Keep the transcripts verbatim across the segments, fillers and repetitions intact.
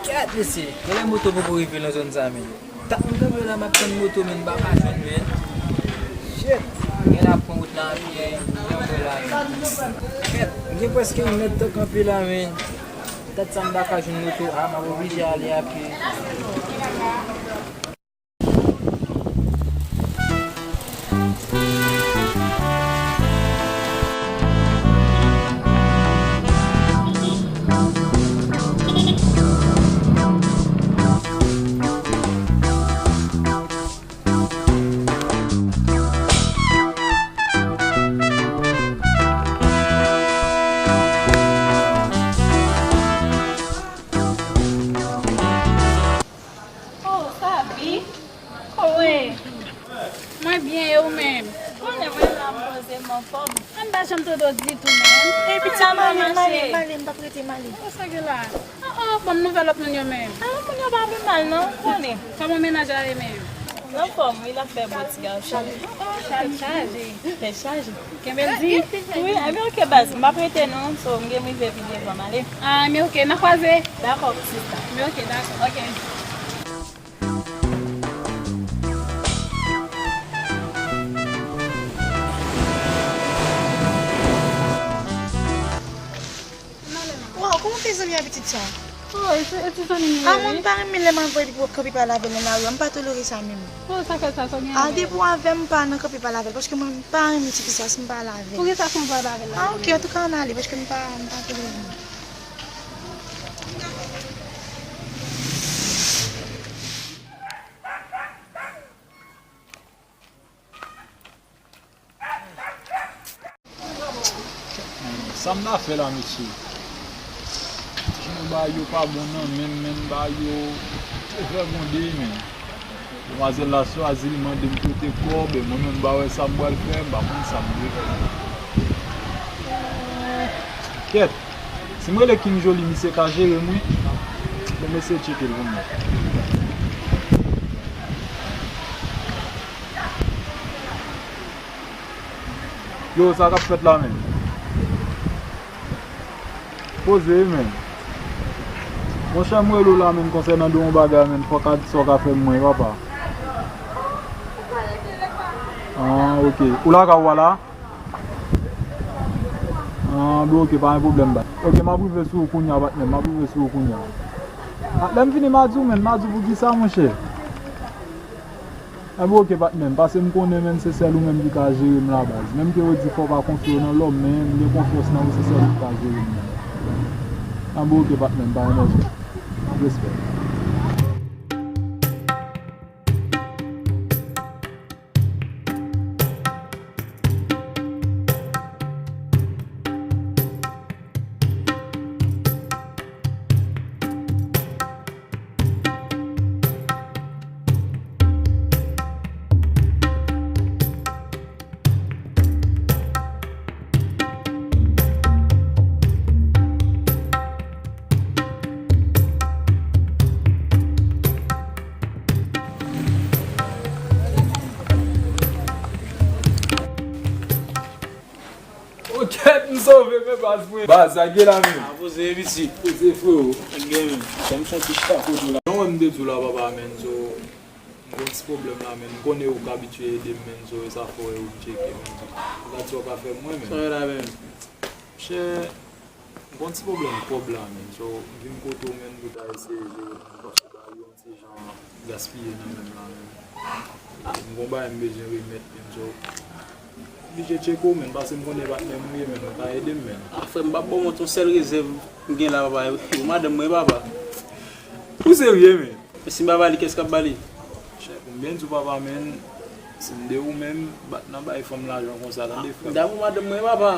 Kèt, mesye, genlè moto poko rive nan zòn sa, men. Tann m kanpe la, m ap tann moto, men m pa ka jwenn, men. Shit, genlè ap pran wout la a pye, m kanpe la, men. Kèt, m gen prèske yon èdtan kanpe la, men. Tèt sa m pa ka jwenn moto a, m ap oblije ale a pye. Oh, Sabi, kòman w ye? Mwen byen, e ou menm? Konnen mwen la, m poze m anfòm. An pa janm tande w ditou menm. Epi ti m ale, m ale, m ale, m p ap rete, m ale. Kòman sa gen la? Oh, oh, ban m nouvèl lòt moun yo menm. A, lòt moun yo pa pi mal non, konnen. Kòman mennaj la ye menm? Anfòm, wi, l ap fè bon ti gason. Tèt chaje. Tèt chaje. Kenbe l di. Wi, enben oke baz, m ap rete non, so m gen rive pi devan, m ale. Ah, enben oke, n a kwaze. Dakò, sista. Enben oke, dakò. Oke. Waw, kòman w fè zanmi a pitit sa? Oh, e ti, e ti zanmi m ye. A, mwen, m pa renmen lè m ap wè li pou kanpe pale avè l nan lari a, m pa tolere sa menm. Oh, sa fè sa, sa w gen avè l? A, depi w avè m, m pa nan kanpe pale avè l, paske mwen, m pa renmen tifi sa si m pale avè l. Poukisa si w pale avè l la? A, oke, antouka, ann ale, paske m pa, m pa tolere l. Sa m ta fè la, mesye? Jan bagay yo pa bon nan men m, men bagay yo te fè gwonde, men. Demwazèl la swazi, li mande m pote kòb, e mwen menm, m pa wè sa m pral fè, m pa konn sa m dwe fè. Kèt, si m rele King Joly, misye ka jere m, wi. Bon, m eseye tcheke l pou m wè. Yo, sa k ap fèt la menm? Poze wi menm. Monchè, m rele w la menm konsènan de yon bagay menm, fòk a di sa w ka fè m mwen, papa. Ah, oke. Ou lakay ou a la? Ah, bon, oke, pa gen pwoblèm, baz. Oke, m ap rive sou ou kounya, patnè, m ap rive sou ou kounya. Ah, lè m vini, m a di w menm, m a di w poukisa, monchè. Enben oke patnè m, paske m konnen menm se sèl ou menm ki ka jere m la baz. Menm ke yo di fò w pa konfye w nan lòm, men m gen konfyans nan ou, se sèl ou ki ka jere m menm. Enben oke patnè m, pa gen pwoblèm. Respè. O kèt, m sove men baz mwen. Baz, sa gen la menm? A poze piti. Poze freo. Sa gen menm. Sa m santi chita kote w la. Jan w wè m te di w la papa, men so, m gon ti pwoblèm la, men m konnen ou ka abitye ede m, men so, e sa fè w oblije ke men. Ou ka di w ka fè mwen, men. Sa w la menm? Chè, m gon ti pwoblèm kòb la, men so, m vin kote w, men pou ta eseye jere m, paske bagay yo ti jan gaspiye nan men m la menm. M gon bagay m bezwen remèt menm, so, oblije tcheke w menm, paske m konnen patnè m ou ye menm, ou ka ede m menm. A frè m, m p ap ba w manti, yon sèl rezèv m gen la papa, e pou madanm mwen papa. Ou serye menm? E si m pa ba li, kiyès k ap ba li? Chè, pou m byen di w papa menm, si m de ou menm, m pa t nan bay fanm lajan konsa tande frè m. M damou madanm mwen papa.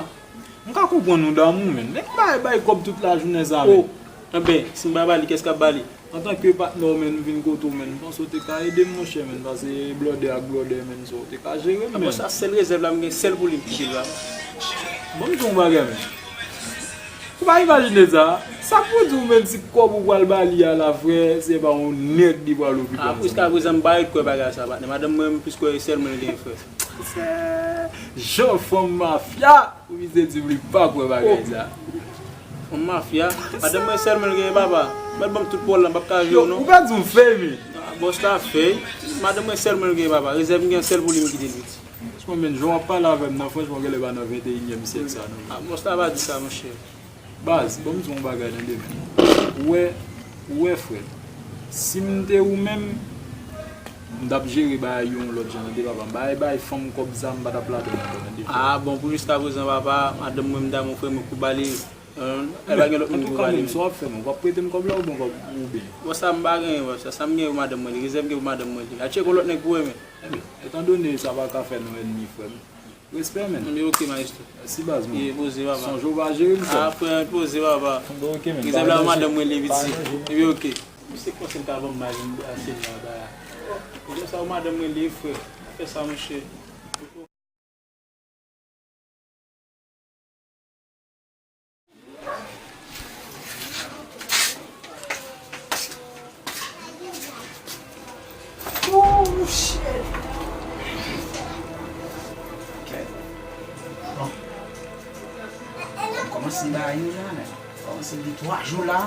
M ka konprann ou damou menm, men ki bagay bay kòb tout lajounen sa menm? Oh, enben, si m pa ba li, kiyès k ap ba li? Antanke patnè w menm, m vin kote w menm, m panse w te ka ede m monchè menm, paske blòdè ak blòdè menm, so w te ka jere m menm. Bon, sa sèl rezèv la m gen, sèl pou li m kite l la. Bon, m di w yon bagay menm. Ou pa imajine sa, sa k pou di w menm si kòb ou pral ba li a la frè, se pa yon nèg li pral okipe. A, jiskaprezan m pa ret kwè bagay sa patnè, madanm mwen m plis kwè sèl mwen l gen frè. Se jan fanm mafya. Ou vin di m li pa kwè bagay sa. Fanm mafya. Madanm mwen sèlman l genyen papa. Mèt ban m tout pòl la, m p ap ka jere w non. Ou pa di m fèy, men. Ah, bòs la fèy. Madanm mwen sèl mwen gen, papa. Rezèv m gen sèl pou li, m kite l piti. Franchman, men, jan w ap pale avè m nan, franchman, w genlè pa nan venteyinyèm syèk sa non. Ah, bòs la pa di sa, monchè. Baz, ban m di w yon bagay, tande, men. Ou wè, ou wè, frè, si m te ou menm, m t ap jere bagay yo yon lòt jan, tande, papa. M pa bay fanm kòb sa, m pa t ap ladann ankò, tande. Ah, bon, pou jiskaprezan, papa, madanm mwen, m damou, frè, mwen kou ba li. Èl pa gen lòt moun pou ba li. Sa w ap fè, men? W ap prete m kòb la oubyen w ap, oubyen? Bon, sa m pa genyen, bòs. Sa, sa m genyen pou madanm mwen li. Rezèv m gen pou madanm mwen li. Al tcheke yon lòt nèg pou ou, men. Ebyen, etandone sa pa ka fè nou ènmi, frè m. Respè, men. Ebyen, oke, maestro. Mèsi, baz mwen. Ye, poze, papa. Sonje w pa jere m, frè m. Ah, frè, poze, papa. Ebyen, oke, men. Rezèv la pou madanm mwen li, piti. Ebyen, oke. Misye kòmanse l ka ban m mal, m ase la, ba. Rezèv sa pou madanm mwen li, frè. Fè sa, monchè. Oh, shit. Ok. Bon. M kòmanse ba yo la, men. Kòmanse gen twa jou la.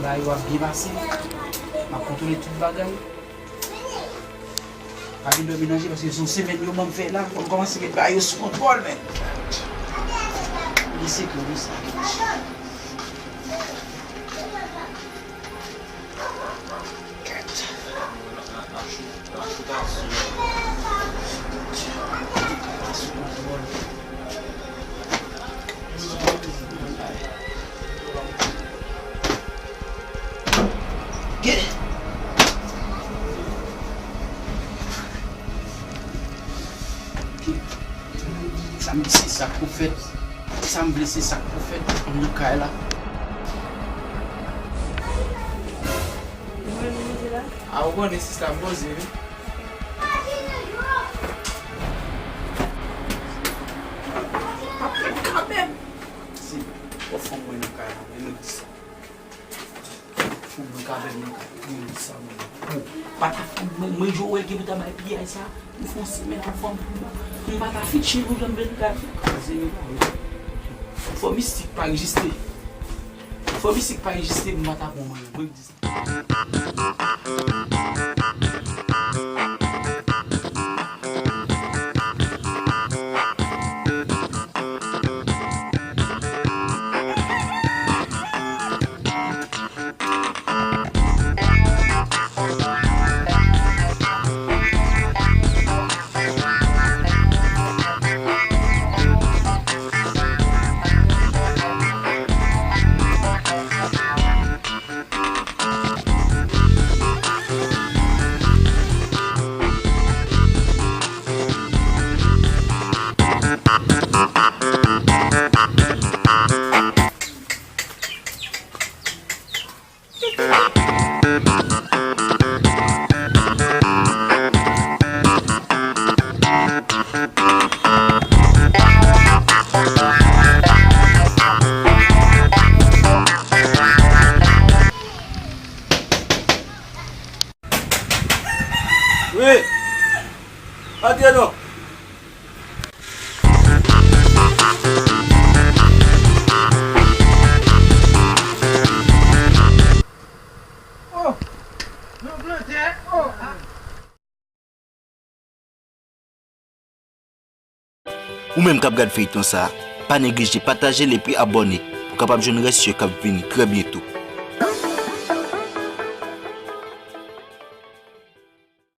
Ba yo ap byen pase. M ap kontwole tout bagay. Pa gen dòmi nan je paske se yon semèn yo ban m fè la. Fò m kòmanse met bagay yo sou kontwòl, men. Li sekre, li sa. Kèt. Sou kontwòl. Get it. Sa m di se sa k pou fèt. Sa m vle se sa k pou fèt. M nan kay la. A, ou konnen sista m poze wi. Kanmenm. Si, ou fè mwen nan kay la, men nou di sa. Fò mwen ka bèl nan kay, mwen di sa mwen. Bon, pa ta fè mwen, mwen Joel ki pou ta bay piyay sa. Ou fè yon semèn anvan m, m pa ta fitche nou janm vin kay. Kraze yo. Fò mistik pa egziste. Fò mistik pa egziste, m pa ta pran mwen. Mwen di sa. Wi. Antre non. Oh, nou plante, oh, ah. Ou menm k ap gad feyton sa, pa neglije pataje l epi abòne pou w kapab jwenn rès yo k ap vini trè byento.